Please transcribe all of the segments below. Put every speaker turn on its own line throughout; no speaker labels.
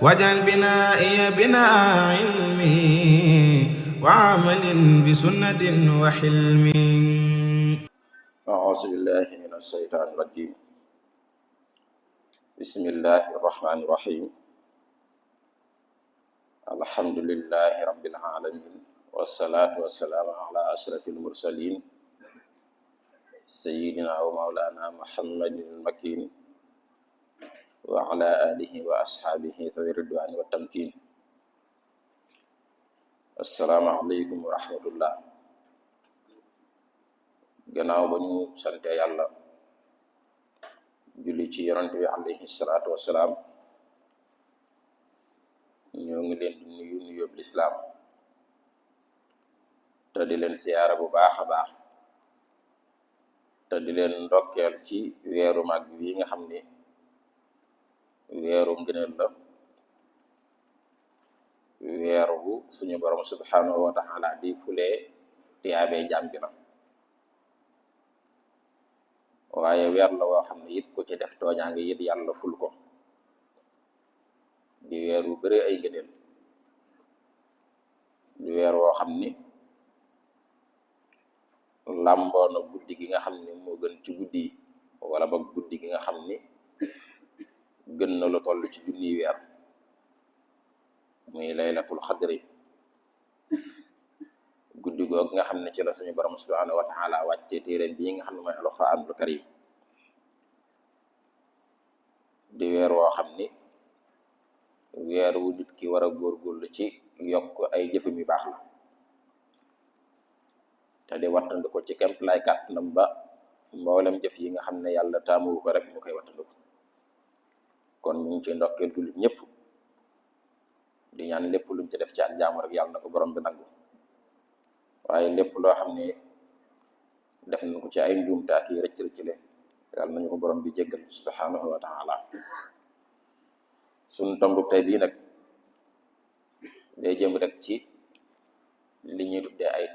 واجعل بنائي بناء علم وعمل بسنة وحلم.
أعوذ بالله من الشيطان الرجيم. بسم الله الرحمن الرحيم. الحمد لله رب العالمين، والصلاة والسلام على أشرف المرسلين سيدنا ومولانا محمد المكين وعلى آله وأصحابه ذوي الرضوان والتمكين. السلام عليكم ورحمة الله. gannaaw ba ñu sante yàlla julli ci yonent bi alayhi salaatu wassalaam, ñoo ngi leen di nuyu nuyób lislaam te di leen siyaara bu baax a baax te di leen ndokkeel ci weeru mag wi nga xam ni weeru ngëneel la, weeru bu suñu borom subhanahu wa taala di fulee tiyaabee jaam bi la, waaye weer la woo xam ne it ku ci def tooñaa ngi it yàlla ful ko. di weer wu bëri ay ngëneel, di weer woo xam ni làmboo na guddi gi nga xam ni moo gën ci guddi yi, wala ba guddi gi nga xam ni gën na lu toll ci junniy weer, muy laylatul xadri. guddi googu nga xam ne ci la suñu borom subhanahu wa taala wàcce téeréem bii nga xam ne mooy alxuraanul karim. di weer woo xam ni weer wu nit ki war a góorgóorlu ci yokk ay jëfam yu baax la, te di wattandi ko ci kemt lay kàttanam ba mboolem jëf yi nga xam ne yàlla taamuwu ko rek mu koy wattandi ko. kon ñu ngi ci ndokkeel jullit ñëpp di ñaan lépp luñ ci def ci ak jaamu rek yàlla na ko borom bi nangu, waaye lépp loo xam ne def nañ ko ci ay njuumte ak yi rëcc le yàlla nañu ko borom bi jéggal subhanahu wa taala. suñ tombu tey bii nag day jëm rek ci li ñuy tuddee ay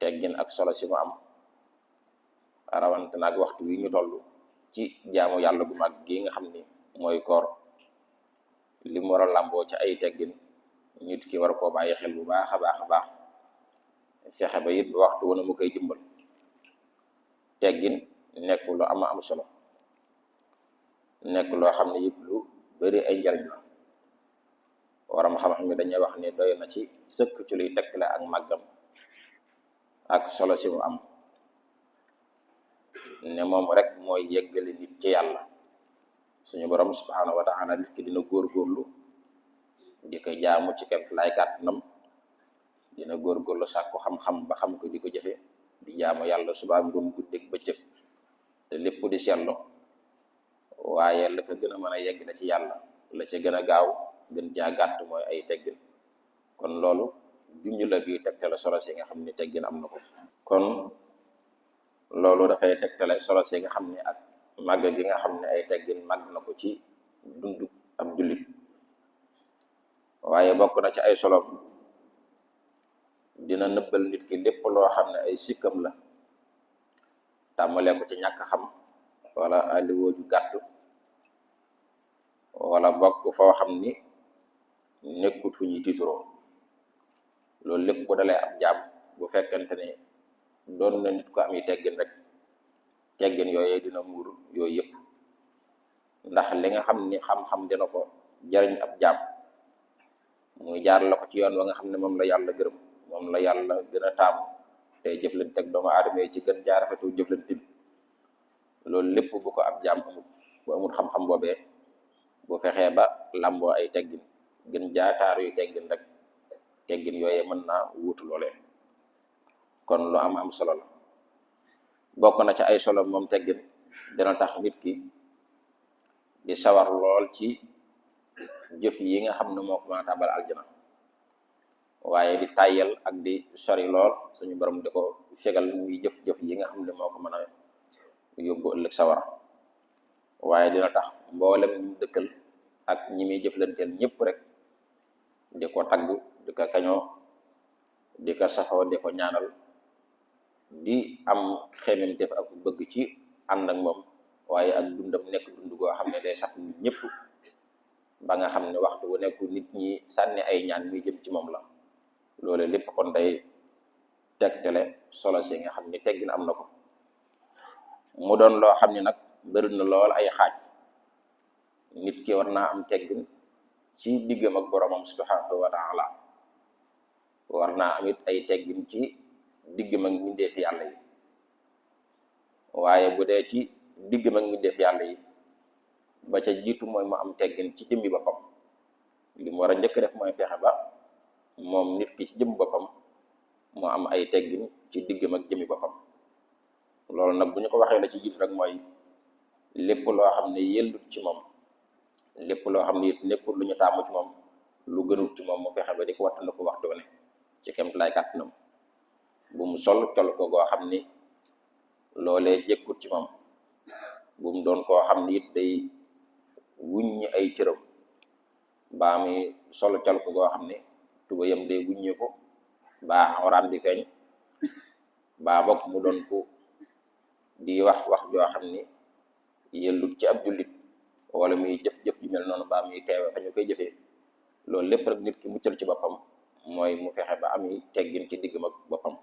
teggin ak solo si mu am, rawante nag waxtu wi ñu toll ci jaamu yàlla gu mag gi nga xam ni mooy koor. li mu war a làmboo ci ay teggin nit ki war koo bàyyi xel bu baax a baax a baax, fexe ba it waxtu wu ne mu koy jëmbal. teggin nekk lu am solo, nekk loo xam ne yëpp lu bari ay njariñ la. waram xam-xam mi dañuy wax ne doy na ci sëkk ci luy tegtale ak màggam ak solo si mu am, ne moom rek mooy yeggale nit ci yàlla. suñu borom subhanahu wa taala nit ki dina góorgóorlu di ko jaamu ci kemt lay kàttanam, dina góorgóorlu sàkku xam-xam ba xam ko di ko jëfe, di jaamu yàlla suba ngoon guddeeg bëccëg te lépp di sello. waaye la ko gën a mën a yegg la ci yàlla, la ca gën a gaaw gën caa gàtt mooy ay teggin. kon loolu junj la bi tegtale solo si nga xam ne teggin am na ko. kon loolu dafay tegtale solo si nga xam ne ak màgg gi nga xam ne ay teggin màgg na ko ci dundu ab jullit. waaye bokk na ci ay solo, dina nëbbal nit ki lépp loo xam ne ay sikkam la, tàmmalee ko ci ñàkk xam wala aliwoo ju gàtt, wala bokk foo xam ni nekkut fu ñuy tiituroo. loolu lépp bu dalee ab jaam, bu fekkente ne doon na nit ko am yi teggin rek, teggin yooyu dina muur yooyu yëpp. ndax li nga xam ni xam-xam dina ko jariñ ab jaam, muy jaar la ko ci yoon wa nga xam ne moom la yàlla gërëm, moom la yàlla gën a taamu tey jëflante ak doomu aadama yi ci gën jaarafetu jëflante bi. loolu lépp bu ko ab jaam amul, bu amul xam-xam boobee, bu fexee ba lamboo ay teggin gën jaataaru yu teggin rek, teggin yooyee mën naa wuutu loolee. kon lu am solo la. bokk na ci ay solo moom teggin, dina tax nit ki di sawar lool ci jëf yi nga xam ne moo ko mën a tàbbal aljana, waaye di tàyyel ak di sori lool suñu borom di ko fegal muy jëf yi nga xam ne moo ko mën a yóbbu ëllëg sawara. waaye dina tax mboolem ñu dëkkal ak ñi muy jëflanteel ñëpp rek di ko tagg, di ko kañoo, di ko saxoo, di ko ñaanal, di am xememteef ak bëgg ci ànd ak moom, waaye ak dundam nekk dund goo xam ne day sax nit ñëpp ba nga xam ne waxtu wu nekk nit ñi sànni ay ñaan muy jëm ci moom la. loolu lépp kon day tegtale solo si nga xam ne teggin am na ko. mu doon loo xam ne nag bëri na lool ay xaaj. nit ki war naa am teggin ci diggam ak boromam subhanahu wa taala, war naa amit ay teggin ci diggam ak mbindeef yàlla yi. waaye bu dee ci diggam ak mbindeef yàlla yi ba ca jiitu mooy mu am teggin ci jëmmi boppam. li mu war a njëkk def mooy fexe ba moom nit ki ci jëmmi boppam mu am ay teggin ci diggam ak jëmmi boppam. loolu nag bu ñu ko waxee la ci jiitu rek mooy lépp loo xam ne yellut ci moom, lépp loo xam ne it nekkul lu ñu taamu ci moom, lu gënut ci moom mu fexe ba di ko wattandiku waxtu ne ci kemt lay kàttanam. bu mu sol col ko goo xam ni loolee jékkut ci moom, bu mu doon koo xam ni it day wuññi ay cëram, baa muy sol col ko goo xam ne tubayam day wuññi ko baa awraam di feeñ, baa bokk mu doon ko di wax joo xam ni yellut ci ab jullit, wala muy jëf-jëf ju mel noonu baa muy teewe fa ñu koy jëfee. loolu lépp rek nit ki muccal ci boppam mooy mu fexe ba am teggin ci diggam ak boppam.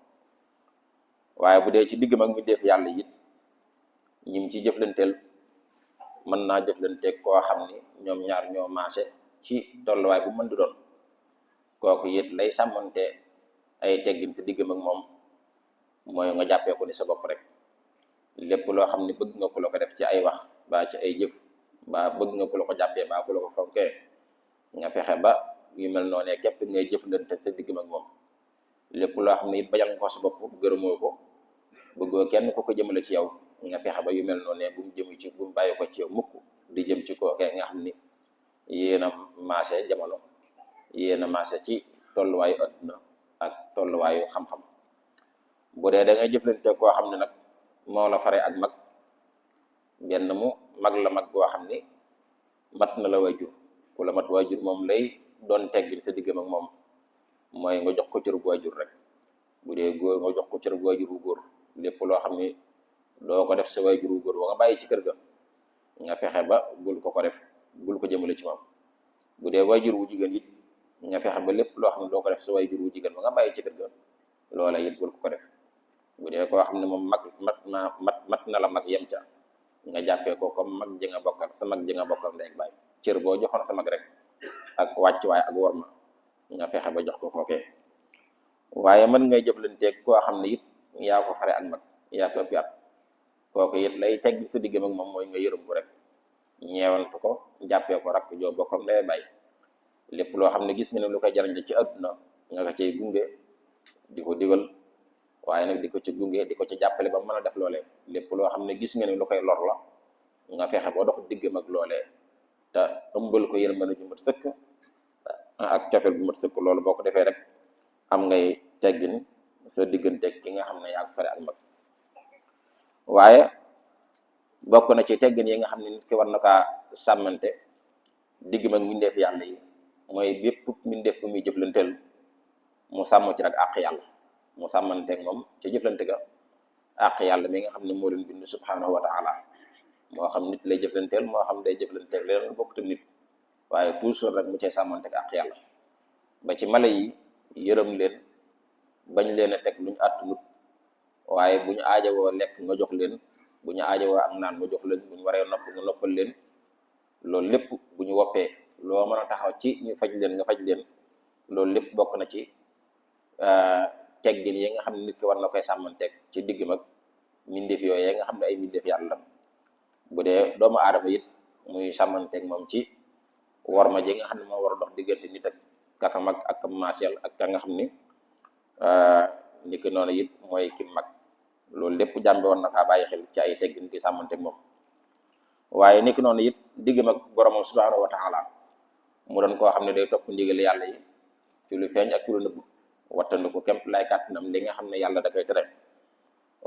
waaye bu dee ci diggam ak mi def yàlla it ñim ci jëflanteel mën naa jëflanteeg koo xam ni ñoom ñaar ñoo maase ci tolluwaay bu mën di doon. kooku it lay sàmmante ay teggin si diggam ak moom mooy nga jàppee ko ni sa bopp rek. lépp loo xam ne bëgg nga ku la ko def ci ay wax baa ci ay jëf, baa bëgg nga ku la ko jàppee baa ku la ko fonkee, nga fexe ba yu mel noonee képp ngay jëflante sa diggam ak moom. lépp loo xam ne it bajal nga ko sa bopp gërëmoo ko, bëggoo kenn ku ko jëmale ci yow, nga fexe ba yu mel noonee bu mu jëm ci bu mu bàyyi ko ci yow mukk di jëm ci kookee nga xam ni yéen a maase jamono, yéen a maase ci tolluwaayu adduna ak tolluwaayu xam-xam. bu dee da ngay jëflante koo xam ne nag moo la fare ak mag, benn mu mag la mag goo xam ni mat na la waajur, ku la mat waajur moom lay doon teggil sa diggam ak moom mooy nga jox ko cër bu waajur rek. bu dee góor nga jox ko cër bu waajur bu góor, lépp loo xam ni doo ko def sa waajur bu góor wa nga bàyyi ci kër ga, nga fexe ba bul ko def, bul ko jëmale ci moom. bu dee waajur wu jigéen it nga fexe ba lépp loo xam ne doo ko def sa waajur wu jigéen ba nga bàyyi ci kër ga, loola it bul ko def. bu dee koo xam ne moom mat na la mag yem ca, nga jàppee ko comme mag ji nga bokkal, sa mag ji nga bokkal ndey ak baay. cër boo joxoon sa mag rek ak wàccuwaay ak worma nga fexe ba jox ko kookee. waaye mën ngay jëflanteeg koo xam ne it yaa ko fare ak mag, yaa ko ëppi at, kooku it lay tegg sa diggam ak moom mooy nga yërëm ko rek, ñeewantu ko, jàppee ko rakk joo bokkam ndey baay. lépp loo xam ne gis nga ne lu koy jariñ la ci àdduna nga ko cay gunge, di ko digal, waaye nag di ko ci gunge, di ko ci jàppale ba mën a def loolee. lépp loo xam ne gis nga ne lu koy lor la nga fexe ba dox diggam ak loolee te ëmbal ko yërmande ju mat sëkk ak cofeel bu mat sëkk. loolu boo ko defee rek am ngay teggin sa digganteeg ki nga xam ne yaa ko fare ak mag. waaye bokk na ci teggin yi nga xam ne nit ki war na kaa sàmmante diggam ak mbindeef yàlla yi mooy bépp mbindeef bu muy jëflanteel mu sàmm ci nag àq yàlla, mu sàmmanteeg moom ci jëflante ga àq yàlla mi nga xam ne moo leen bind subhanahu wa taala. moo xam nit lay jëflanteel, moo xam day jëflanteeg leneen lu bokkut nit, waaye toujours rek mu cay sàmmanteeg àq yàlla. ba ci mala yi yërëm leen, bañ leen a teg luñ àttunut, waaye bu ñu aajowoo lekk nga jox leen, bu ñu aajowoo ak naan nga jox leen, bu ñu waree nopp nga noppal leen. loolu lépp bu ñu woppee loo mën a taxaw ci ñu faj leen nga faj leen. loolu lépp bokk na ci teggin yi nga xam ne nit ki war na koy sàmmanteeg ci digg mag mbindeef yooyu nga xam ne ay mbindeef yàlla la. bu dee doomu aadama it muy sàmmanteeg moom ci worma ji nga xam ne moo war a dox diggante nit ak kaka mag ak kam maaseel ak ka nga xam ni ni ki noonu it mooy ki mag. loolu lépp jàmbe war na kaa bàyyi xel ci ay teggin ki sàmmanteeg moom. waaye ni ki noonu it digg mag boromam subhanahu wa taala mu doon koo xam ne day topp ndigal yàlla yi ci lu feeñ ak ci lu nëbb, wattandiku képp lay kàttanam li nga xam ne yàlla da koy tere.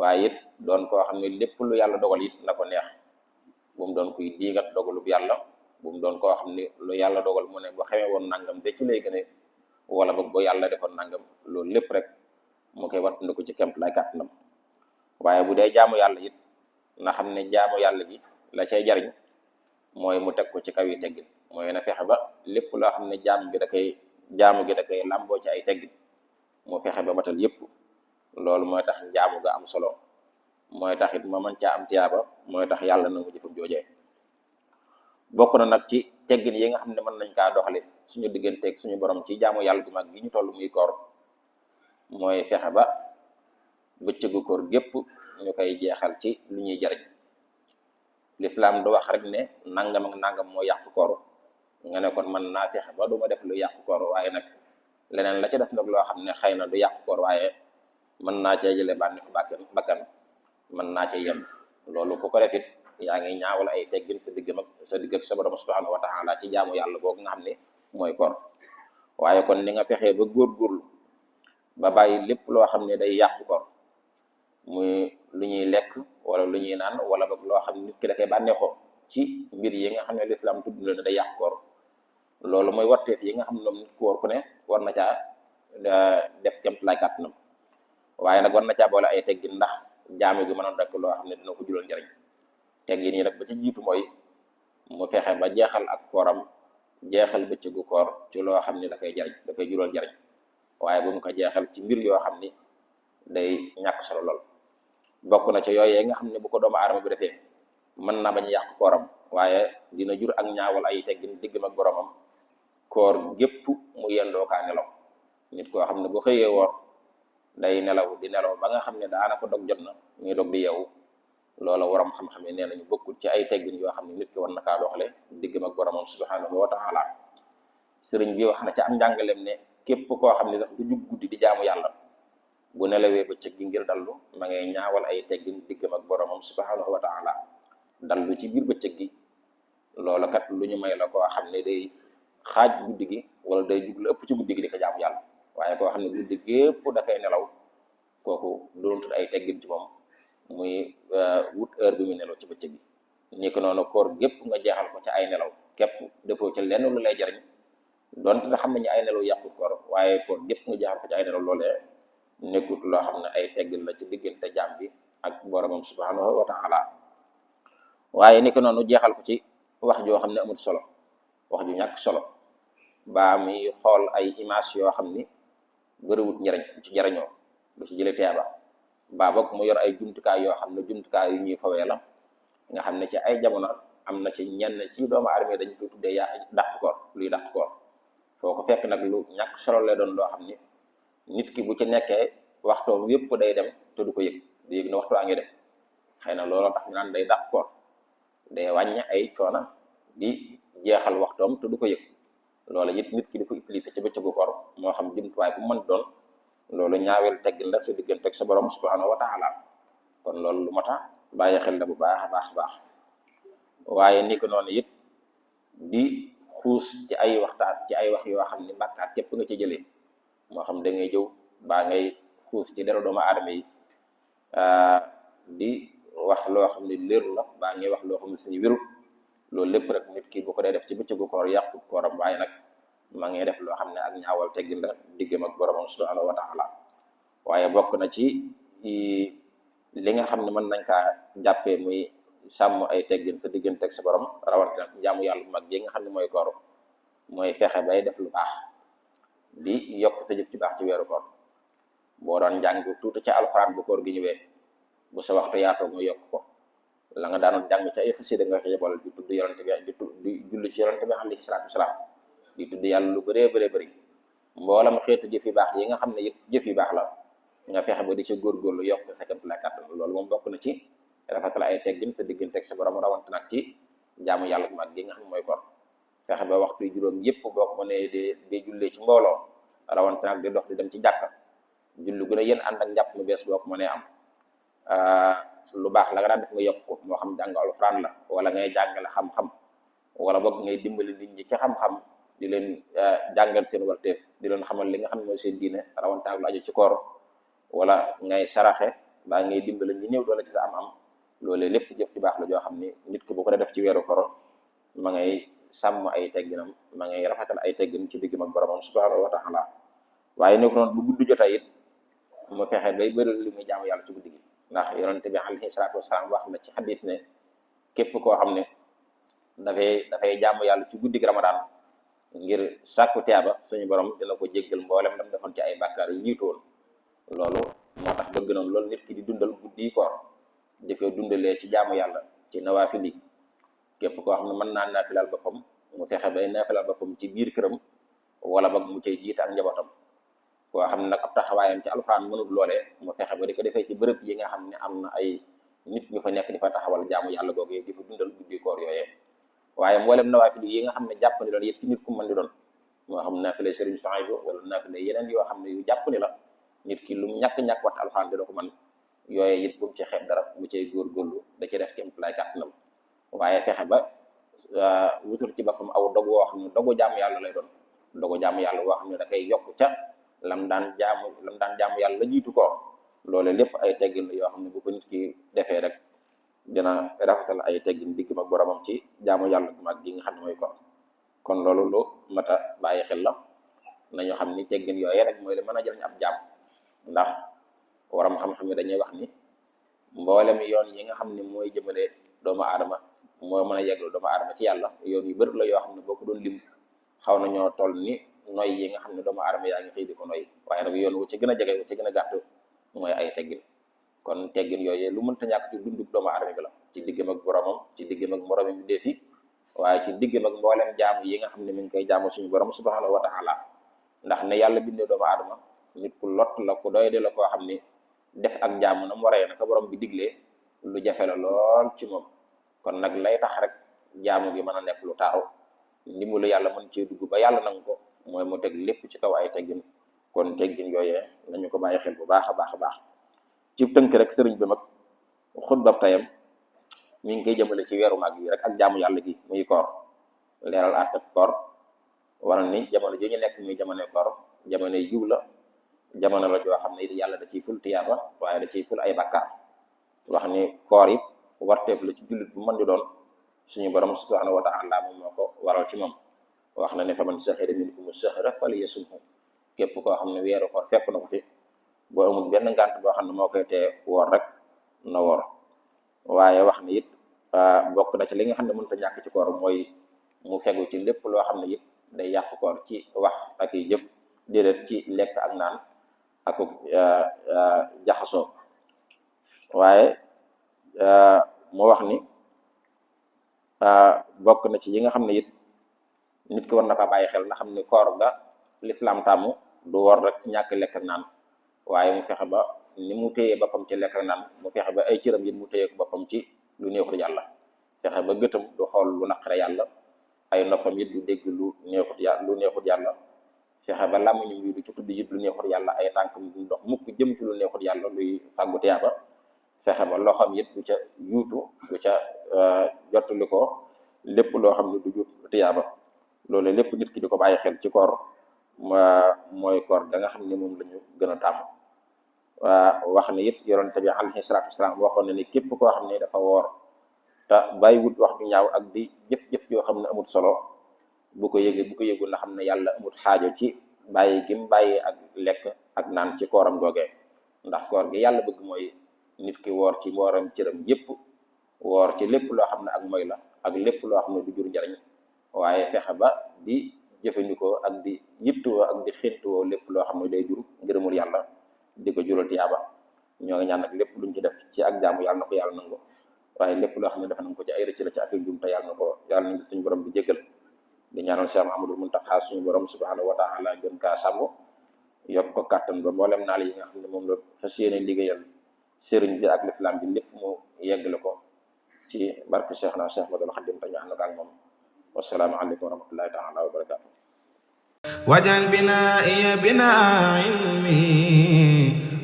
waaye it doon koo xam ne lépp lu yàlla dogal it na ko neex, bu mu doon kuy diigat dogalub yàlla, bu mu doon koo xam ne lu yàlla dogal mu ne bu xamee woon nangam te ci lay gëne, wala boog boo yàlla defoon nangam. loolu lépp rek mu koy wattandiku ci képp lay kàttanam. waaye bu dee jaamu yàlla it na xam ne jaamu yàlla gi la cay jariñ mooy mu teg ko ci kaw yi teggin, mooy na fexe ba lépp loo xam ne jaamu gi da koy làmboo ci ay teggin mu fexe ba matal yépp. loolu mooy tax njaamu ga am solo, mooy tax it ma mën caa am tiyaaba, mooy tax yàlla na mu jëfam joojee. bokk na nag ci teggin yi nga xam ne mën nañ kaa doxale suñu digganteeg suñu borom ci jaamu yàlla gu mag gi ñu toll muy koor, mooy fexe ba bëccëgu koor gépp ñu koy jeexal ci lu ñuy jariñ. lislaam du wax rek ne nangam ak nangam moo yàq koor nga ne kon man naa fexe ba du ma def lu yàq koor, waaye nag leneen la ci des nag loo xam ne xëy na du yàq koor waaye mën naa cee jële bànneexu bakkan mën naa cee yem. loolu ku ko defit yaa ngi ñaawal ay teggin sa digg ak sa borom subhanahu wa taala ci jaamu yàlla boobu nga xam ne mooy koor. waaye kon ni nga fexee ba góorgóorlu ba bàyyi lépp loo xam ne day yàq koor, muy lu ñuy lekk wala lu ñuy naan wala boog loo xam ne nit ki da koy bànneexoo ci mbir yi nga xam ne lislaam tudd na ne day yàq koor. loolu mooy warteef yi nga xam ne moom nit ku wóor ku ne war na caa def kemt lay kàttanam, waaye nag war na caa boole ay teggin ndax jaami gi mënoon rek loo xam ne dina ko jural njariñ. teggin yi nag ba ci jiitu mooy mu fexe ba jeexal ak kooram, jeexal bëccëgu koor ci loo xam ne da koy jural njariñ, waaye bu mu ko jeexal ci mbir yoo xam ni day ñàkk solo lool. bokk na ci yooyee nga xam ne bu ko doomu aadama bi defee mën na bañ yàq kooram waaye dina jur ak ñaawal ay teggin diggam ak boromam. koor gépp mu yendoo kaa nelaw, nit koo xam ne bu xëyee woor day nelaw di nelaw ba nga xam ne daanaka dog jot na muy dog di yeewu, loola waram xam-xam yi nee nañu bokkul ci ay teggin yoo xam ne nit ki war na kaa doxale diggam ak boromam subhanahu wa taala. sëriñ bi wax na ci am njàngaleem ne képp koo xam ne sax du jug guddi di jaamu yàlla bu nelawee bëccëg gi ngir dallu ma ngay ñaawal ay teggin diggam ak boromam subhanahu wa taala. dallu ci biir bëccëg gi loola kat lu ñu may la koo xam ne day xaaj guddi gi wala day jug la ëpp ci guddi gi di ko jaamu yàlla, waaye koo xam ne guddi gépp da koy nelaw kooku doontul ay teggin ci moom muy wut heure bi muy nelaw ci bëccëg gi. ni ko noonu koor gépp nga jeexal ko ci ay nelaw képp defoo ci lenn lu lay jariñ, donte nga xam ne ñu ay nelaw yàqut koor, waaye koor gépp nga jeexal ko ci ay nelaw loolee nekkut loo xam ne ay teggin la ci diggante jaam bi ak boromam subhanahu wa taala. waaye ni ko noonu jeexal ko ci wax joo xam ne amul solo, wax ju ñàkk solo, baa muy xool ay image yoo xam ni bëriwut njariñ ci jariñoo du ci jële teeba, baa bokk mu yor ay jumtukaay yoo xam ne jumtukaay yu ñuy fawee la nga xam ne ci ay jamono am na ci ñenn ci doomu aadama dañu koy tuddee dàq koor, luy dàq koor. foo ko fekk nag lu ñàkk solo lay doon loo xam ni nit ki bu ci nekkee waxtoom yépp day dem te du ko yëg, di yëg ne waxtu waa ngi dem. xëy na looloo tax ñu naan day dàq koor, day wàññi ay coona di jeexal waxtoom te du ko yëg. loola it nit ki di ko utiliser ci bëccëgu koor moo xam jumtuwaay bu mën doon, loolu ñaawel teggin la sa diggante ak sa borom subhanahu wa taala. kon loolu lu mata bàyyi xel la bu baax a baax. waaye ni ko noonu it di xuus ci ay waxtaan ci ay wax yoo xam ne bàkkaat képp nga ci jëlee, moo xam da ngay jëw baa ngay xuus ci dara doomu aadama yi di wax loo xam ne léeru la baa ngay wax loo xam ne suñu wéru. loolu lépp rek nit ki bu ko dee def ci bëccëgu koor yàqut kooram, waaye nag ma ngay def loo xam ne ak ñaawal teggin la diggam ak boromam subhanahu wa taala. waaye bokk na ci li nga xam ne mën nañ kaa jàppee muy sàmm ay teggin sa diggante ak sa borom rawatina jaamu yàlla bu mag yi nga xam ne mooy koor, mooy fexe bay def lu baax di yokk sa jëf ci baax ci weeru koor. boo doon jàng tuuti ca alxuraan bu koor gi ñëwee bu sa waxtu yaatoo nga yokk ko, la nga daanoon jàng ci ay xasida nga xëjabal di tudd yonente bi di julli ci yonente bi alayhi salaatu wasalaam, di tudd yàlla lu bëree bëri mboolam xeetu jëf yu baax yi nga xam ne yëpp jëf yu baax la nga fexe ba di ci góorgóorlu yokk sa kéem la kàttan. loolu moom bokk na ci rafetal ay teggin sa diggante ak sa borom rawante nag ci jaamu yàlla bu mag gi nga xam ne mooy koor. fexe ba waxtu juróom yëpp boo ko mënee di jullee ci mbooloo rawante nag di dox di dem ci jàkka julli gën a yéen ànd ak njàpp mu bees boo ko mënee am. lu baax la nga daan def nga yokk ko, moo xam jàng alxuraan la wala ngay jàngale xam-xam wala boog ngay dimbali nit ñi ci xam-xam di leen jàngal seen warteef di leen xamal li nga xam ne mooy seen diine rawante ak lu aju ci koor, wala ngay saraxe baa ngay dimbali ñi néew doole ci sa am-am. loolee lépp jëf ci baax la joo xam ni nit ki bu ko def ci weeru koor ma ngay sàmm ay tegginam, ma ngay rafetal ay teggin ci diggam ak boromam subhanahu wa taala. waaye nekk noonu bu guddi jotee it mu fexe bay bëri li muy jaamu yàlla ci guddi gi, ndax yonente bi alayhi salaatu wasalaam wax na ci xadis ne képp koo xam ne dafay jaamu yàlla ci guddig Ramadan ngir sàkku tiyaaba suñu borom dina ko jéggal mboolem lam defoon ci ay bàkkaar yu jiitu woon. loolu moo tax bëgg noonu loolu nit ki di dundal guddi koor di ko dundalee ci jaamu yàlla ci nawaafil yi képp koo xam ne mën naa naafilal boppam mu fexe bay naafilal boppam ci biir këram wala ba mu cay jiite ak njabootam. koo xam ne nag ab taxawaayam ci alxuraan mënul loolee mu fexe ba di ko defee ci bërëb yi nga xam ne am na ay nit ñu fa nekk di fa taxawal jaamu yàlla googu di fa dundal guddi koor yooyee. waaye mboolem nawaafil yi nga xam ne jàpp ni doon yit ci nit ku mën di doon moo xam naafile Sëriñ Suhaybu wala naafile yeneen yoo xam ne yu jàpp ni la nit ki lu ñàkk-ñàkk wat alxuraan dina ko mën yooyee it bu mu ci xeeb dara mu cay góorgóorlu da ci def kéem lay kàttanam. waaye fexe ba wutur ci boppam aw dogu woo xam ne dogu jaamu yàlla lay doon dogu jaamu yàlla woo xam ne da koy yokk ca lam daan jaamu yàlla la jiitu koor. loole lépp ay teggin la yoo xam ne bu ko nit ki defee rek dina rafetal ay teggin diggam ak boromam ci jaamu yàlla bu mag gi nga xam ne mooy koor. kon loolu lu mat a bàyyi xel la nañu xam ni teggin yooyee rek mooy la mën a jëriñ ab jaam. ndax waram xam-xam yi dañuy wax ni mboolem yoon yi nga xam ne mooy jëmale doomu aadama moo mën a yeggal doomu aadama ci yàlla yoon yu bëri la yoo xam ne boo ko doon lim xaw nañoo toll ni noy yi nga xam ne doomu aadama yaa ngi xëy di ko noy. waaye nag yoon wu ci gën a jege wu ci gën a gàtt mooy ay teggin. kon teggin yooyu lu mënta ñàkk ci dundu doomu aadama bi la ci diggam ak boromam ci diggam ak moromi bi defi waaye ci diggam ak mboolem jaamu yi nga xam ne mi ngi koy jaamu suñu borom subhanahu wa taala. ndax ne yàlla bindee doomu aadama nit ku lott la ku doy de la koo xam ni def ak jaamu na mu waree naka borom bi diglee lu jafe la lool ci moom. kon nag lay tax rek jaamu gi mën a nekk lu taaru ndimbalu yàlla mën cee dugg ba yàlla nangu ko mooy mu teg lépp ci kaw ay teggin. kon teggin yooyee nañu ko bàyyi xel bu baax a baax a baax. ci tënk rek sëriñ bi mag xutbab tayam mi ngi koy jëmale ci weeru mag yi rek ak jaamu yàlla gi muy koor leeral àttab koor waral ni jamono ji ñu nekk muy jamono koor jamono yiw la jamono la joo xam ne yàlla da ciy ful tiyaaba waaye da ciy ful ay bakkaar. wax ni koor it warteef la ci jullit bu mën di doon suñu borom subhanahu wa ta'ala moom moo ko waral ci moom. wax na ne fa man shahida minkumu shahra falyasumhu képp koo xam ne weeru koor fekk na ko fi boo amul benn ngànt boo xam ne moo koy tee woor rek na woor. waaye wax ni it bokk na ci li nga xam ne mënut a ñàkk ci koor mooy mu fegu ci lépp loo xam ne it day yàq koor ci wax ak i jëf déedéet ci lekk ak naan ak jaxasoo. waaye mu wax ni bokk na ci yi nga xam ne it nit ki war na ko bàyyi xel nga xam ne koor ga lislaam tàmmu du wor rek ci ñàkk lekk ak naan waaye mu fexe ba ni mu téyee boppam ci lekk ak naan mu fexe ba ay cëram it mu téyee ko boppam ci lu neexut yàlla. fexe ba gëtam du xool lu naqare yàlla ay noppam it du dégg lu neexut yàlla fexe ba làmmiñam yi du ci tudd it lu neexut yàlla ay tànkam du ndox mukk jëm ci lu neexut yàlla luy fàggu tiyaaba. fexe ba loxoom it du ca yuutu du ca jottali ko lépp loo xam ne du jut tiyaaba. loolu lépp nit ki di ko bàyyi xel ci koor mooy koor da nga xam ne moom la ñu gën a tàmm. wax ne it yonent bi alayhi salaatu wasalaam waxoon na ni képp koo xam ne dafa woor te bàyyiwut wax ju ñaaw ak di jëf-jëf yoo xam ne amut solo bu ko yëgul na xam ne yàlla amut xaajo ci bàyyi gi mu bàyyi ak lekk ak naan ci kooram googee. ndax koor gi yàlla bëgg mooy nit ki woor ci mbooram cëram yépp woor ci lépp loo xam ne ak moy la ak lépp loo xam ne du jur njariñ waaye fexe ba di jëfandikoo ak di yittewoo ak di xintuwoo lépp loo xam ne day jur ngërëmul yàlla di ko jural tiyaaba. ñoo ngi ñaan nag lépp luñ ci def ci ak jaamu yàlla na ko yàlla nangu waaye lépp loo xam ne def nañ ko ci ay rëcc la ci ak jum te yàlla nañ suñu borom bi jéggal. di ñaanal Cheikh Mahamadul Muntaxa suñu borom subhanahu wa ta'ala gën kaa sàmm yokk ko kàttan ba mboolem naal yi nga xam ne moom la fas yéene liggéeyal sëriñ bi ak l'islam bi lépp mu yeggale ko ci barke Cheikh na Cheikh Madul Xadim te ñu ànd ak moom. wassalaamu aleykum wa rahmatullahi taala wa barakatuh.
waj'al binaa'iya binaa'a ilmi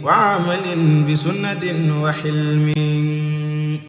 wa amalin bi sunnatin wa hilmi